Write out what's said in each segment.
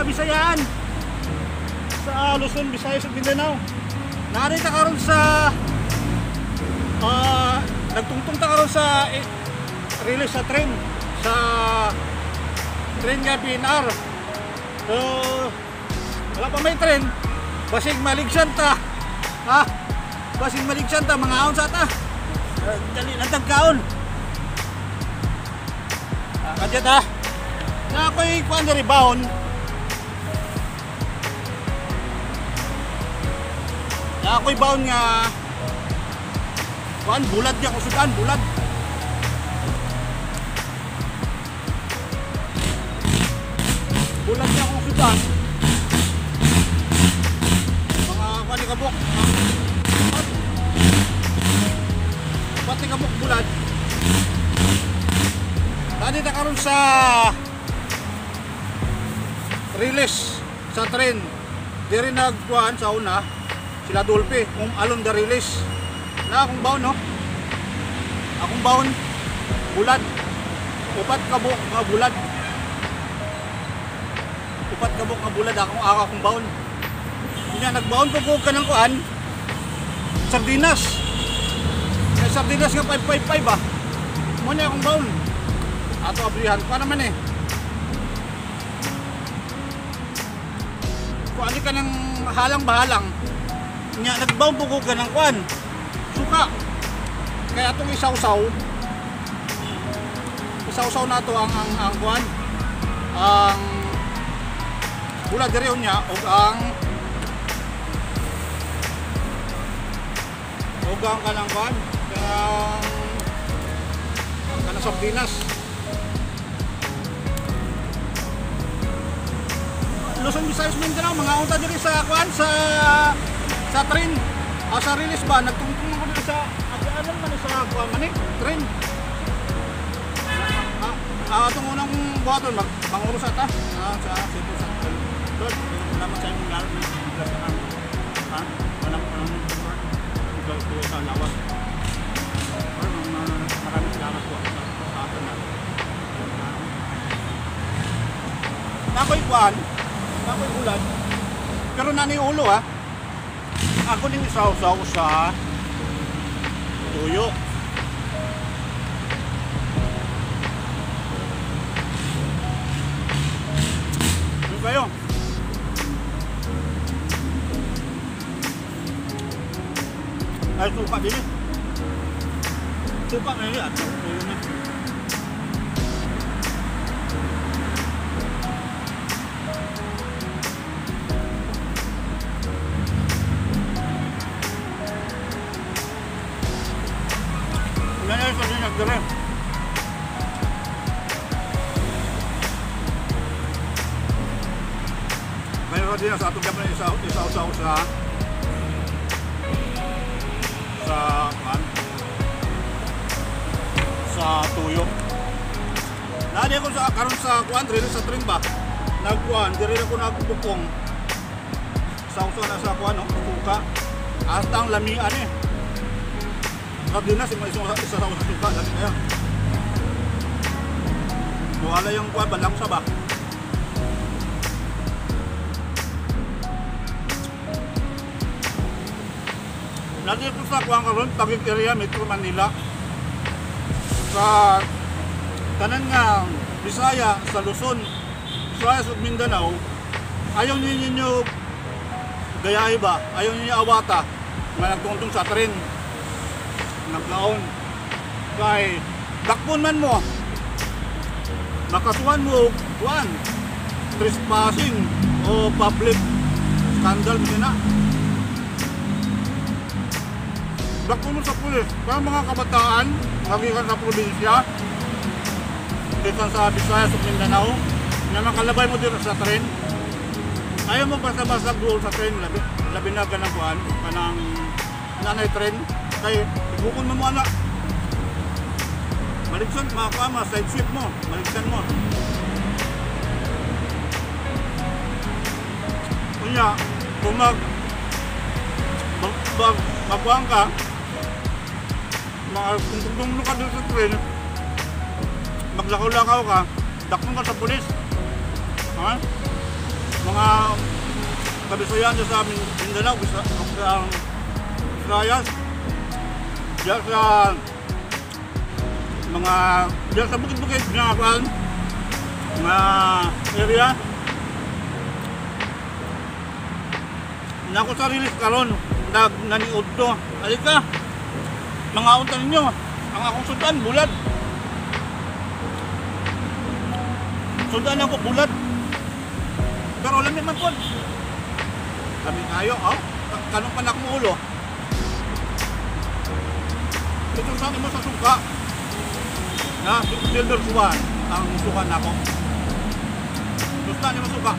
Kabisayaan sa Luzon, Visayas ug Mindanao. Naari ta karon sa nagtungtong ta karon sa release sa train nga PNR. So wala pa may train, basig maligsan ta. Ha? Basig maligsan ta, mga aon sa ta. Dali lang tagkaon. Kadya ta. Na ako'y kuan diri baon. Na ako'y baon nga kuan bulad niya kusudan, bulad. Bulad niya kusudan. Mga kuan ni kabuk. Pati kabuk bulad. Tadi ta karon sa release sa train. Diri nagkuan sa una sila Dolphy kung alon the release. Na akong baon, no? Akong baon bulad. Upat kabuk nga bulad. Upat kabuk nga bulad akong akong baon. Nya nagbaon ko kanang kuan sardinas. Kay sardinas nga 555 ah. Mo ni akong baon. Ato abrihan pa naman eh. Kuan ka ng halang bahalang. Nya nagbaon ko kanang kuan suka. Kaya atong isawsaw. Isawsaw nato ang kuan. Ang bulad diri niya og ang kanang kuan, ang kanang sardinas. Luzon, Visayas, Mindanao, mga unta diri sa kuan sa train. Sa release ba nagtungtong ako diri sa agianan man sa kuan man eh, train. Atong unang buhaton mag manguro sa ta sa Cebu sa Lord, salamat sa imong ngalan ng ha walang ikaw sa lawas. Or maraming salamat po sa atin na. Nakoy kuan, nakoy ulan. Pero nani ulo ha. Ako ning isaw-saw sa tuyo. Ano kayo? Ay, suka din eh. Suka ngayon at tuyo na. Mayroon din sa atong gabi isaw-saw sa kan sa tuyo. Naadi ako sa karon sa kuan diri sa train ba. Nagkuan diri ako nagpupong. Sausaw na sa kuan no, suka. Hasta ang lamian eh. Sardinas yung isa sa suka lami kayo. Wala yung kuan balang sa ba. Nandito sa kuan karon Taguig area, Metro Manila. Sa tanan nga Bisaya sa Luzon, Visayas ug Mindanao, ayaw ninyo gayahi ba? Ayaw ninyo awata nga nagtungtong sa tren. Nagkaon kay dakpon man mo, makasuhan mo kuan trespassing o public scandal mo na. Dakpon mo sa pulis. Para mga kabataan magikan sa probinsya, gikan sa Visayas ug Mindanao, nga makalabay mo dito sa tren. Ayaw mo basta-basta duol sa tren, labi na kanang kuan kanang nanay tren kay ibukon mo mo anak. Maligsan mga kuan, mga side sweep mo, maligsan mo. Unya, kung magkuhan ka, kung ka dito sa train, maglakaw-lakaw ka, dakpon ka sa pulis. Ha? Mga kabisayaan sa Mindanao, sa Visayas, diyan sa mga diyan sa bukid-bukid nga kuan nga area. Nako sa release karon nag naniud to. Alika. Mga unta ninyo, ang akong sudan bulad. Sudan ako bulad. Pero lami man pod. Kami kayo, oh. Kanong panak mo ulo. Ito sa mo sa suka. Na silver swan ang suka nako. Gusto niyo suka.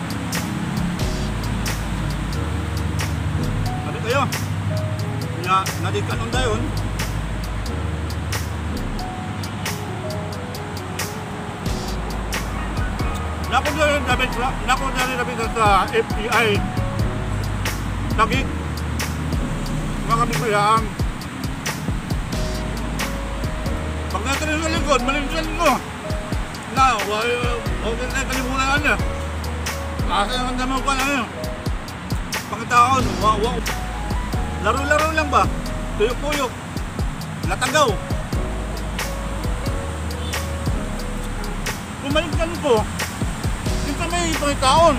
Sabi kayo. Nya nadikan dayon. Nako dali dapat sa FBI. Taguig. Mga kabisayaan. Pag natin sa likod, malimsan ko. Na, huwag na kalimutan niya. Kasi ang dami ko na yun. Pangitaon, laro-laro lang ba? Tuyok-tuyok. Latagaw. Kumalimsan ko. Ito may pangitaon.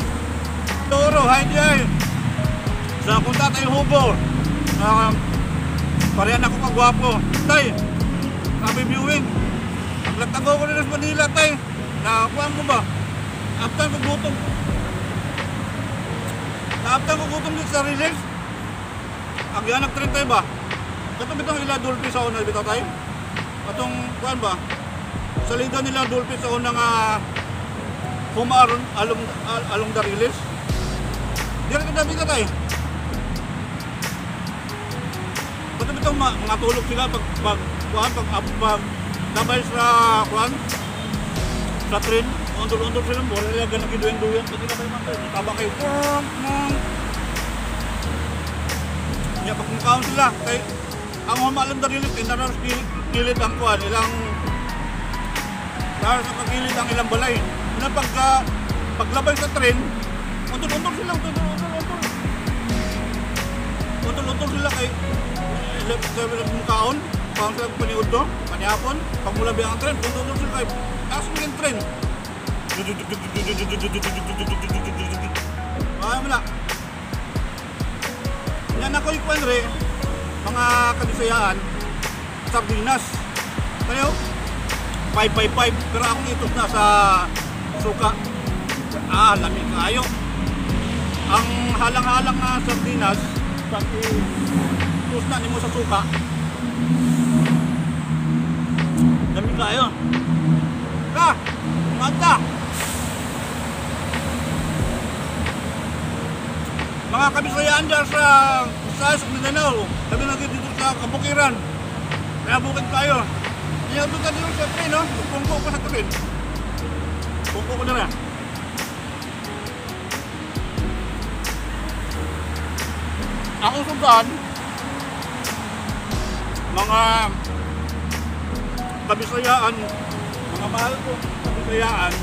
Toro, hi di. Sa akong tatay Hugo. Parehan ako kagwapo. Tay, happy viewing. Ang latagaw ko rin sa Manila, tay. Nakakuhaan ko ba? After ko gutom. Naaptan ko gutom dito sa release. Ang yan nag-trend tayo ba? Katong bitong ila Dolphy sa una bitaw tayo. Katong kuan ba? Salida nila Dolphy sa una nga humaron along along the release. Dili ka bitaw tayo. Katong bitong mga tulog sila pag pag kuan pag pag labay sa kuan sa train. Undol-undol sila, wala nila ganang giduyan-duyan. Pati na kayo man tayo, taba kayo. Kaya pag mukhaon sila, kay ang humalam darilit, kay naras gilid ang kuan, ilang naras ang gilid ang ilang balay. Na pagka, paglabay sa train, undol-undol sila, undol-undol. Undol-undol sila kay mukhaon, mukhaon sila paniud do, panihapon, pag mula ang train, undol-undol sila kay, taas mo yung train. Ay, wala. Yan ako yung kwanre, mga kabisayaan, sardinas. Kayo, 5x5, pero akong itos na sa suka. Ah, lamig kayo. Ang halang-halang na sardinas, pag itos na nimo sa suka, lamig kayo. Ka, mata. Mga kabisayaan dyan sa Visayas ug Mindanao, sabi natin dito sa kabukiran. Kaya bukid tayo. Iyan doon tayo sa train, no? Pungko ko sa train. Pungko ko na rin. Ako sugaan, mga kabisayaan, mga mahal ko kabisayaan,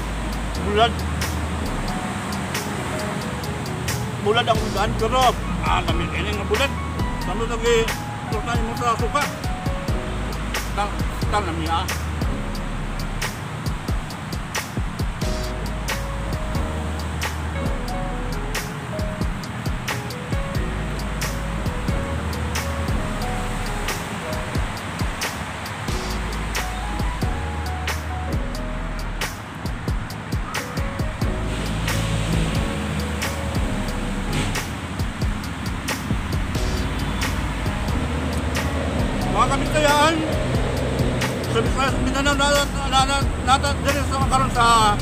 bulad. Bulad ang ugaan, pero lamig ini nga bulad. Sano lagi turtan mo sa suka. Tan lami ah. Mga kabisayaan, sa Visayas Mindanao nata diri sa karon sa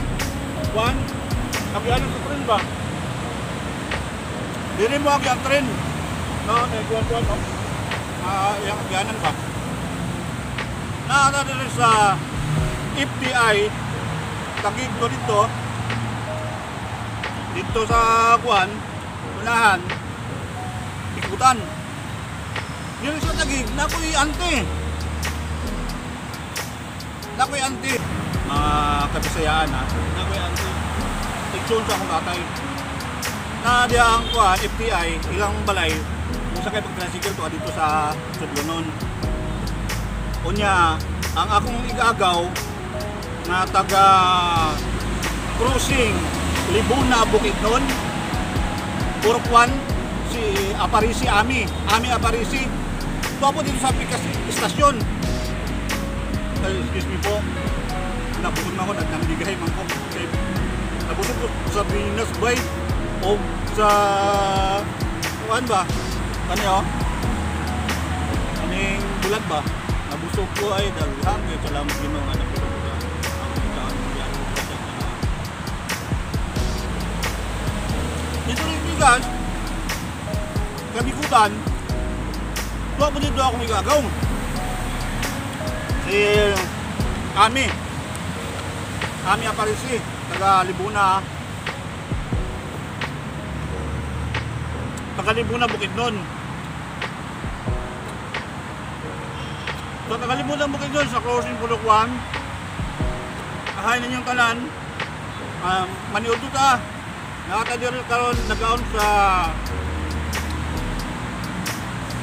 kuan, agianan sa train ba? Diri mo agi ang train. No, eh kuan no. Yang agianan ba? Naa diri sa FTI Taguig do dito. Dito sa kuan, unahan ikutan. Diri sa Taguig, nakoy ante. Nakoy ante. Mga kabisayaan ha. Nakoy ante. Tikson sa akong tatay. Na diya ang kuan FTI ilang balay musa kay pag-tricycle to dito sa Sudlonon. Unya ang akong igagaw na taga crossing Libuna Bukidnon Purok 1 si Aparisi Ami Aparisi to po dito sa Pikas istasyon. Ay, excuse me po, nabusog na ako, nagdamdigay man ko. Nabusog ko sa Venus Bay o sa kuan ba? Kani oh? Kaning bulag ba? Nabusog ko ay daghan kay salamat Ginoo nga nabusog ko. Ang itaon diyan. Dito rin gikan Kabikutan. Tuwa po dito akong igagaw. Si Ami Aparisi, taga Libuna. Taga Libuna Bukidnon. So taga Libuna Bukidnon sa crossing Purok 1. Ahay ninyong tanan. Maniudto ta. Nakatadiri karon nagaon sa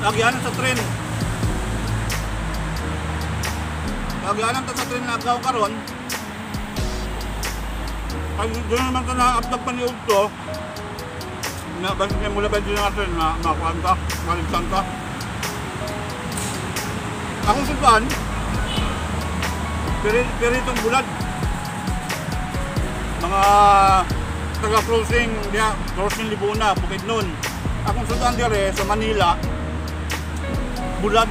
Agyanan sa tren. Agyanan ta sa tren na agaw karon. Pag doon naman ka na-upload pa ni Ugto, na basta niya mula ba dyan natin na makuhaan ka, maligtan ka. Akong susuan, piritong bulad. Mga taga-crossing, crossing Libuna, Bukidnon. Akong susuan dire sa Manila, bulad.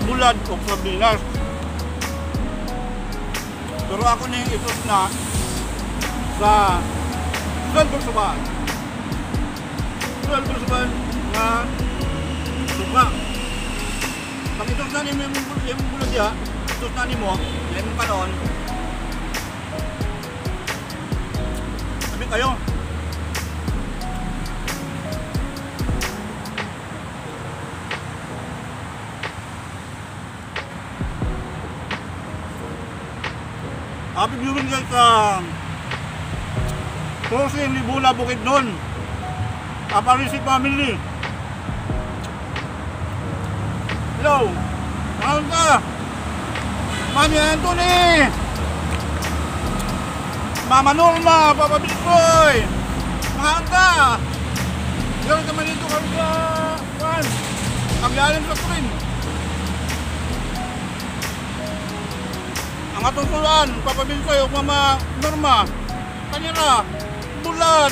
Bulad o sardinas. Pero ako na yung itos na sa Sweldo Suba. Sweldo Suba nga suka. Pag itos na nimo yung bulad niya, itos na nimo, lemon kanon. Sabi kayo. Happy viewing guys sa crossing Libuna Bukidnon. Aparisi family. Hello. Kaon ka? Mami Anthony. Mama Norma, Papa Bitcoy. Kaon ka? Meron ka man dito karon sa kuan. Ang lalim sa train. Ang atong sulan, Papa Binsoy ug Mama Norma, kanira, bulad,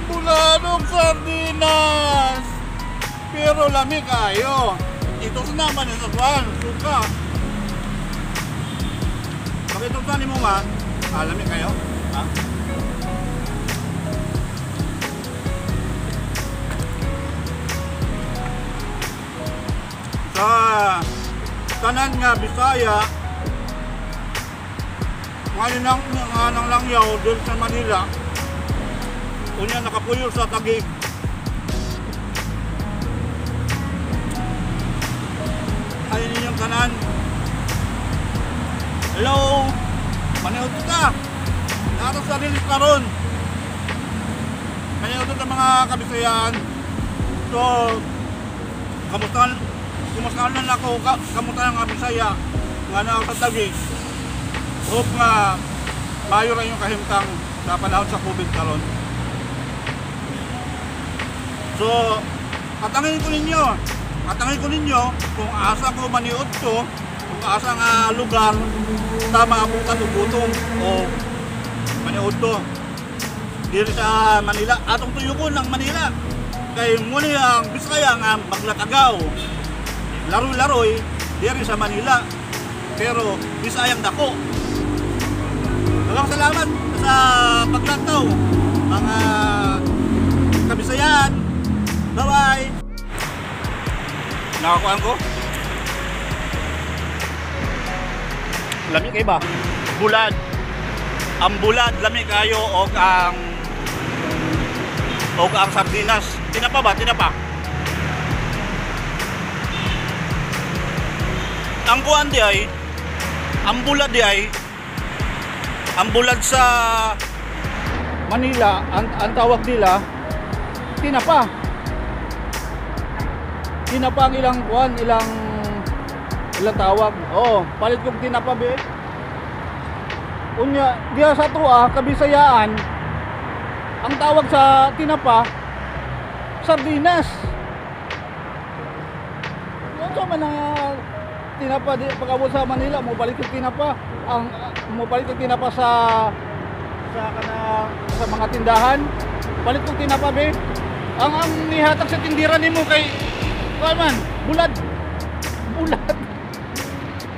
bulad og sardinas. Pero lami kayo. Ito sa naman sa tuwan, suka. Pag ito sa nimo ma, lami kayo. Ha? Sa tanan nga Bisaya, ngayon ang langyaw doon sa Manila. Unya nakapuyo sa Taguig. Ayun ninyong tanan. Hello! Maniudto ka! Nato sa release karon. Maniudto sa mga kabisayaan. So, kamusta lang ako, kamusta ang Bisaya nga naa sa Taguig. Hope nga mayo ra yung kahimtang sa panahon sa COVID karon. So, atangin ko ninyo kung asa ko maniud to, kung asa nga lugar ta maabutan og gutom o maniud to. Diri sa Manila, atong tuyokon ang Manila. Kay muni ang Bisaya nga maglatagaw. Laro-laroy diri sa Manila. Pero Bisayang dako. Maraming salamat sa paglantaw, mga kabisayaan. Bye-bye! Nakakuhaan ko? Lami kayo ba? Bulad. Ang bulad, lami kayo og ang sardinas. Tinapa ba? Tinapa. Ang kuan di ay, ang bulad di ay, ang bulad sa Manila, ang tawag nila tinapa. Tinapa ang ilang kuan, ilang tawag. Oo, palit kong tinapa be. Unya, diha sa atoa, Kabisayaan, ang tawag sa tinapa sardinas. Unsa man ang tinapa di pag-abot sa Manila, mo balik yung tinapa. Ang mo balik yung tinapa sa kana sa mga tindahan. Palit kong tinapa be. Ang nihatag sa tindira nimo kay kuan man, bulad. Bulad.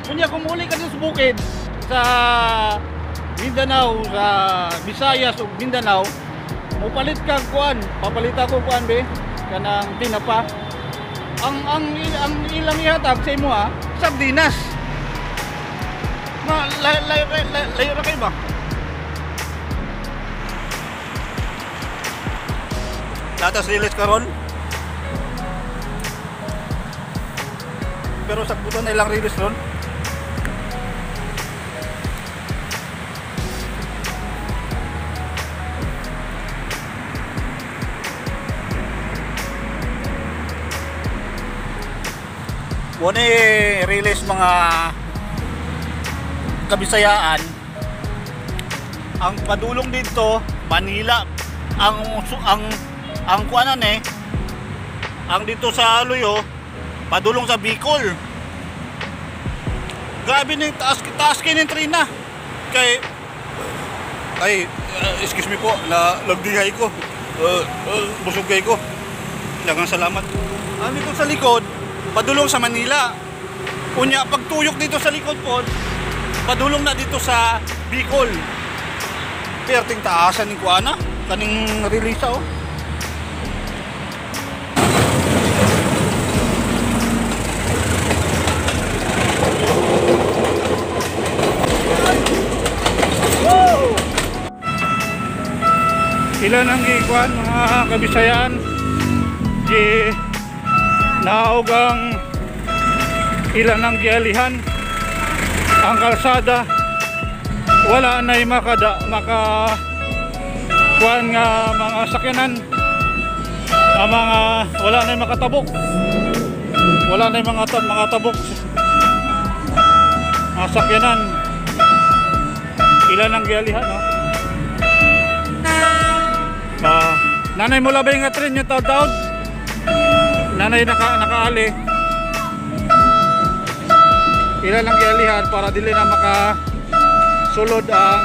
Unya kung muli ka sa bukid sa Mindanao, sa Visayas ug Mindanao, mopalit ka kuan, papalitan ko kuan be kanang tinapa. Ang ilang ihatag sa imo ha, sardinas. Ma layo ra kay ba? Latas release karon. Pero sakbutan na ilang release ron. Wala release mga Kabisayaan. Ang padulong dito Manila, ang kuanan eh, ang dito sa Luyo padulong sa Bicol. Grabe ning taas kini trina. Kay ay excuse me po, na lagdihay ko. Busog kay ko. Daghang salamat. Ang dito sa likod padulong sa Manila. Unya pagtuyok dito sa likod po, padulong na dito sa Bicol. Perting taasan ning kuana, kaning release oh. Ilan ang gikuan mga Kabisayaan, di naog ang ilan ang gialihan ang kalsada, wala na'y maka kuan nga mga sakyanan, ang mga wala na'y makatabok, wala na'y mga tabok mga sakyanan. Ilan ang gialihan, no? Nanay mo labay nga tren yung taon-taon. Nanay nakaali. Ilan ang gialihan para dili na makasulod ang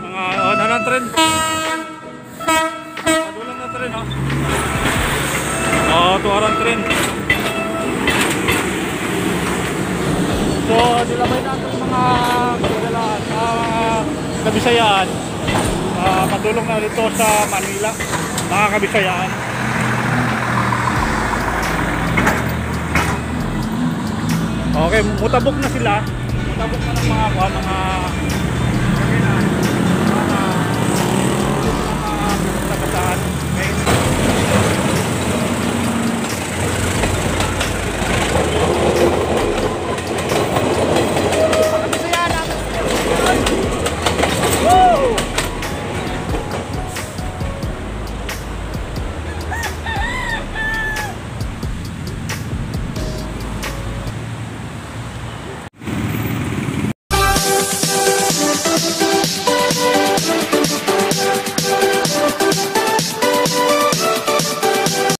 mga nanang tren. Padulang na tren, oh. Oh, tuwarang tren. So, nilabay na itong mga kadalaan, Kabisayaan. Padulong na dito sa Manila, mga Kabisayaan. Okay, mutabok na sila. Mutabok na ng mga